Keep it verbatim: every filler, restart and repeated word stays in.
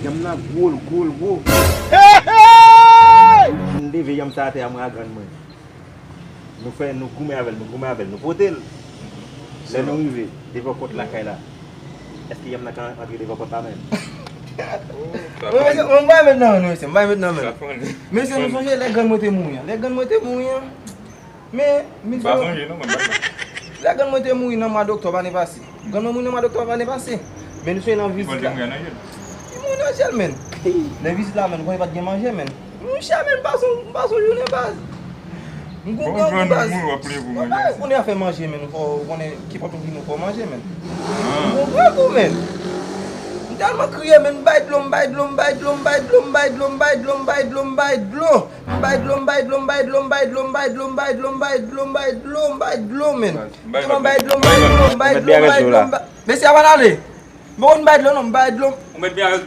Yanm nan gwo, l gwo, l gwo. M leve yanm sa atè a, mwen ak grann mwen. Nou fè, nou goumen avè l, nou goumen avè l, nou pote l. Lè nou rive devan pòt lakay la, èske yanm nan ka antre devan pòt la menm? Mwen, mesye, mwen, m pa met nan men, mesye, m pa met nan men. Mesye, nou sonje lè grann mwen te mouri an? Lè grann mwen te mouri an, men, men, Pa sonje non, mwen pa. Lè grann mwen te mouri nan mwa doktòb ane pase. Grann mwen mouri nan mwa doktòb ane pase. Men nou sonje nan vizit la. Li mouri nan jèl, men. Nan vizit la, men, nou konnen pa t gen manje, men. Mouche, men, m pa son, m pa son jounen, baz. M gon grangou, baz. Mwen pa konnen afè manje, men. Ou konnen ki pòt ou vin ou fò manje, men. M gon grangou, men. M tèlman kriye, men, m bay dlo, m bay dlo, m bay dlo, m bay dlo, m bay dlo, m bay dlo, m bay dlo, m bay dlo. M bay dlo, m bay dlo, m bay dlo, m bay dlo, m bay dlo, m bay dlo, m bay dlo, m bay dlo, m bay dlo, men. Tèlman m bay dlo, m bay dlo, m bay dlo, m bay dlo, m bay dlo. Mesye, avan n ale. M poko vin bay dlo non, m bay dlo. Ou mèt byen avèk dlo.